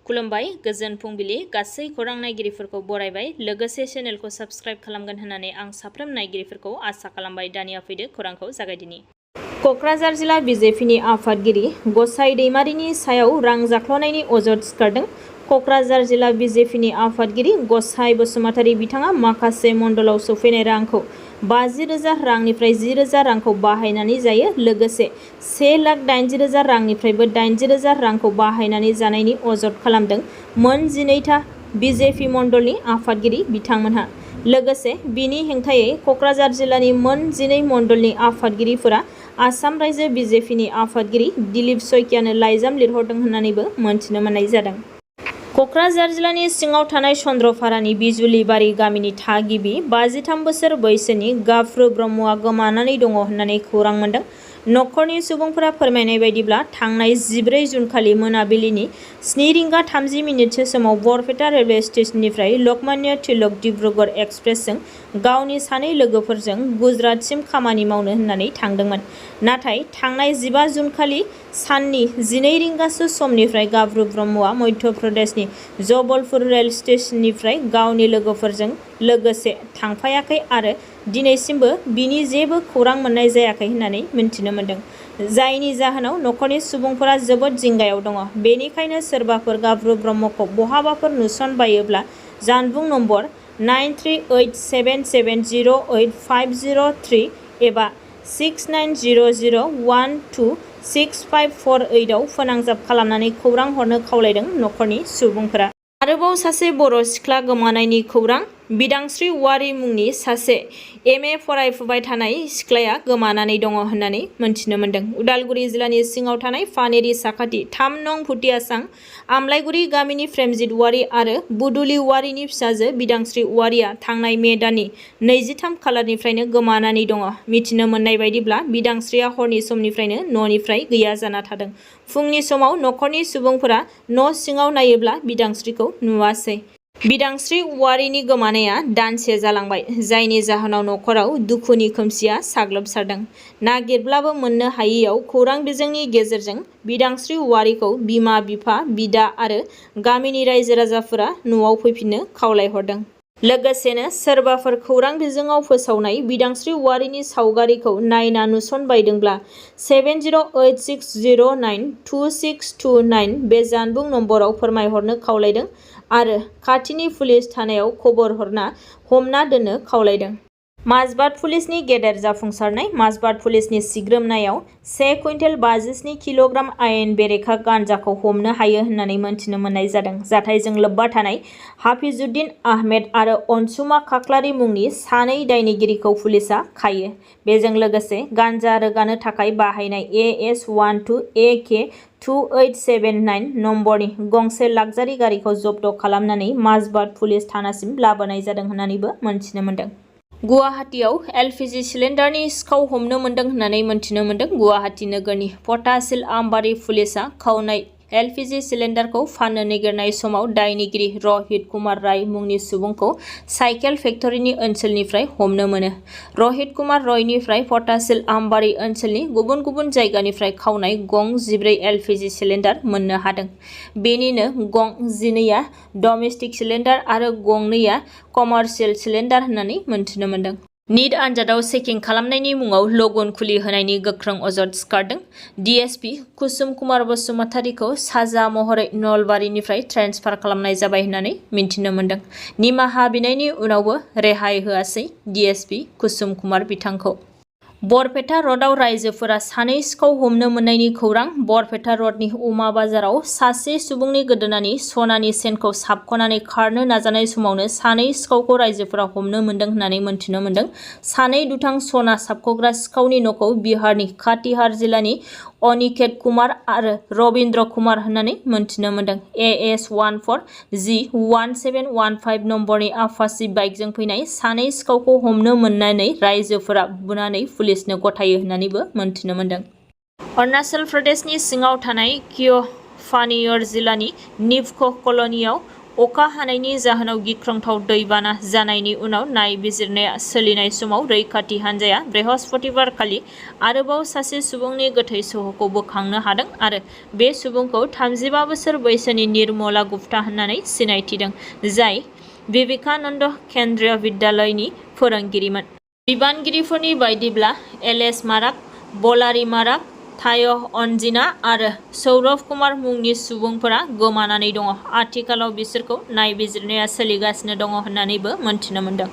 खुलुमबाय गोजोन फुंबिलि गासै खौरां नायगिरिफोरखौ बरायबाय लोगोसे चेनेलखौ साबस्क्राइब खालामगोन होननानै आं साफ्रोम नायगिरिफोरखौ आसा खालामबाय। दानिया फैदो खौरांखौ जागायदिनि। कक्राझार जिल्ला बिजेपिनि आफादगिरि गसाइ दैमारिनि सायाव रां जाख्ल'नायनि अजद सिखारदों। कक्राझार जिल्ला बिजेपिनि आफादगिरि गसाइ बसुमतारी बिथाङा माखासे मण्डलाव सौफैनाय रांखौ 50,000 रांनिफ्राय 10,000 रांखौ बाहायनानै जायो। लोगोसे 1,80,000 रांनिफ्रायबो 80,000 रांखौ बाहायनानै जानायनि अजद खालामदों मोन 12था बिजेपि मण्डलनि आफादगिरि बिथांमोनहा। लोगोसे बिनि हेंथायै कक्राझार जिल्लानि मोन 12 मण्डलनि आफादगिरिफोरा आसाम रायजो बिजेपिनि आफादगिरि दिलीप सयकियानो लाइजाम लिरहरदों होननानैबो मोनथिनो मोननाय जादों। कक्राझार जिल्लानि सिङाव थानाय चन्द्रपारानि बिजुलिबारि गामिनि थागिबि 53 बोसोर बैसोनि गाफ्रु ब्रह्मआ गोमानानै दङ होननानै खौरां मोनदों। नखरनि सुबुंफोरा फोरमायनाय बायदिब्ला थांनाय 14 जुन खालि मोनाबिलिनि 7:30 समाव बरपेटा रेलवे स्टेशननिफ्राय लकमान्य तिलक डिब्रुगड़ एक्सप्रेसजों गावनि सानै लोगोफोरजों गुजरातसिम खामानि मावनो होननानै थांदोंमोन। नाथाय थांनाय 15 जुन खालि साननि 12 रिंगासो समनिफ्राय गाफ्रु ब्रह्मआ मध्य प्रदेशनि जबलपुर रेल स्टेशननिफ्राय गावनि लोगोफोरजों लोगोसे थांफायाखै आरो दिनैसिमबो बिनि जेबो खौरां मोननाय जायाखै होननानै मिन्थिनो मोनदों। जायनि जाहोनाव नखरनि सुबुंफोरा जोबोद जिंगायाव दङ। बेनिखायनो सोरबाफोर गाफ्रु ब्रह्मखौ बहाबाफोर नुसनबायोब्ला जानबुं नम्बर 9387708503 एबा 6900126548 आव फोनांजाब खालामनानै खौरां हरनो खावलायदों नखरनि सुबुंफोरा। आरोबाव सासे बर' सिख्ला गोमानायनि खौरां। बिदांस्रि औवारी मुंनि सासे MA फरायफुबाय थानाय सिख्लाया गोमानानै दङ होननानै मोनथिनो मोनदों। उदालगुरि जिल्लानि सिङाव थानाय फानेरि साखाथि 3 नं भुटियासां आमलायगुरि गामिनि प्रेमजित औवारी आरो बुदुलि औवारीनि फिसाजो बिदांस्रि औवारीया थांनाय मे दाननि 23 खालारनिफ्रायनो गोमानानै दङ। मिथिनो मोननाय बायदिब्ला बिदांस्रिया हरनि समनिफ्रायनो न'निफ्राय गैया जाना थादों। फुंनि समाव नखरनि सुबुंफोरा न' सिङाव नायोब्ला बिदांस्रिखौ नुवासै। बिदांस्रि औवारीनि गोमानाया दानसे जालांबाय। जायनि जाहोनाव नखराव दुखुनि खोमसिया साग्लोबसारदों। नागिरब्लाबो मोननो हायैयाव खौरां बिजोंनि गेजेरजों बिदांस्रि औवारीखौ बिमा बिफा बिदा आरो गामिनि रायजो राजाफोरा न'आव फैफिननो खावलायहरदों। लोगोसेनो सोरबाफोर खौरां बिजोङाव फोसावनाय बिदांस्रि औवारीनि सावगारिखौ नायना नुसनबायदोंब्ला 7086092629 बे जानबुं नम्बराव फोरमायहरनो खावलायदों आरो खाथिनि पुलिस थानायाव खबर हरना हमना दोननो खावलायदों। माजबाद पुलिसनि गेदेर जाफुंसारनाय। माजबाद पुलिसनि सिग्रोमनायाव 1 कुइन्टेल 57 किल'ग्राम आयेन बेरेखा गान्जाखौ हमनो हायो होननानै मोनथिनो मोननाय जादों। जाथायजों लोब्बा थानाय हाफिजुद्दिन आहमेद आरो अनसुमा खाख्लारि मुंनि सानै दायनिगिरिखौ पुलिसआ खायो। बेजों लोगोसे गान्जा रोगानो थाखाय बाहायनाय AS12 AK 2879 नम्बरनि गंसे लाक्जारि गारिखौ जब्द खालामनानै माजबाद पुलिस थानासिम लाबोनाय जादों होननानैबो मोनथिनो मोनदों। गुवाहाटीआव LPG सिलिन्डारनि सिखाव हमनो मोनदों होननानै मोनथिनो मोनदों। गुवाहाटी नोगोरनि पटासिल आमबारि पुलिसआ खावनाय LPG सिलिन्डारखौ फाननो नागिरनाय समाव दायनिगिरि रहित कुमार राय मुंनि सुबुंखौ साइकेल फेक्टरिनि ओनसोलनिफ्राय हमनो मोनो। रहित कुमार रयनिफ्राय पटासिल आमबारि ओनसोलनि गुबुन गुबुन जायगानिफ्राय खावनाय गं 14 LPG सिलिन्डार मोननो हादों। बेनिनो गं 12आ डमेस्टिक सिलिन्डार आरो गं 2आ कमार्शियेल सिलिन्डार होननानै मोनथिनो मोनदों। नीट आनजादाव चेकिं खालामनायनि मुङाव लगइन खुलि होनायनि गोख्रों अजद सिखारदों। DSP कुसुम कुमार बसुमतारीखौ साजा महरै नलबारिनिफ्राय ट्रेन्सफार खालामनाय जाबाय होननानै मिन्थिनो मोनदों। निमाहा बिनायनि उनावबो रेहाय होआसै DSP कुसुम कुमार बिथांखौ। बरपेटा रडआव राइजोफोरा सानै सिखाव हमनो मोननायनि खौरां। बरपेटा रडनि अमा बाजाराव सासे सुबुंनि गोदोनानि सनानि चेनखौ साबख'नानै खारनो नाजानाय समावनो सानै सिखावखौ राइजोफोरा हमनो मोनदों होननानै मोनथिनो मोनदों। सानै दुथां सना साबख'ग्रा सिखावनि न'खौ बिहारनि काटिहार जिल्लानि अनिकेत कुमार आरो रबिन्द्र कुमार होननानै मोनथिनो मोनदों। AS14G1715 नम्बरनि आपाची बाइकजों फैनाय सानै सिखावखौ हमनो मोननानै राइजोफोरा बुनानै पुलिसनो गथायो होननानैबो मोनथिनो मोनदों। अरुणाचल प्रदेशनि सिङाव थानाय क्योफानियर जिल्लानि निपख' कल'नियाव अखा हानायनि जाहोनाव गिख्रंथाव दैबाना जानायनि उनाव नायबिजिरनाया सोलिनाय समाव रैखाथि हान्जाया बृहस्पतिबार खालि आरोबाव सासे सुबुंनि गोथै सह'खौ बोखांनो हादों आरो बे सुबुंखौ 35 बोसोर बैसोनि निर्मला गुप्ता होननानै सिनायथिदों, जाय विवेकानन्द केन्द्रीय विद्यालयनि फोरोंगिरिमोन। बिबानगिरिफोरनि बायदिब्ला एलएस माराक, बलारी माराक, थाय अनजिना आरो सौरभ कुमार मुंनि सुबुंफोरा गोमानानै दङ। आथिखालाव बिसोरखौ नायबिजिरनाया सोलिगासिनो दङ होननानैबो मोनथिनो मोनदों।